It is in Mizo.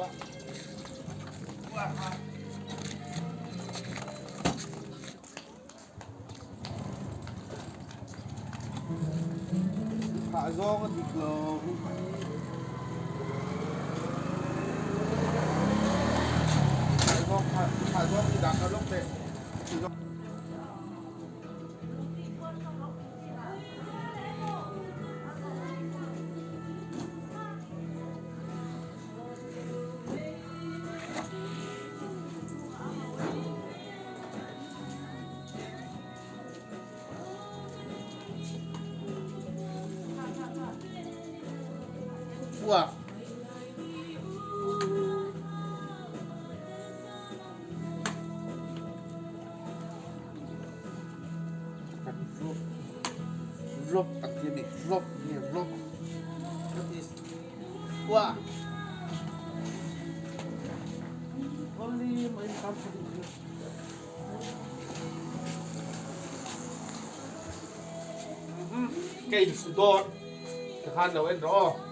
Phah zawng a dik lo. Phah zawng hi dah lawk teh. Uah. Kan vlog vlog ang ti a ni vlog nge vlog what is uah only mai tam Ka insu dawn ka khan lo en rawh aw.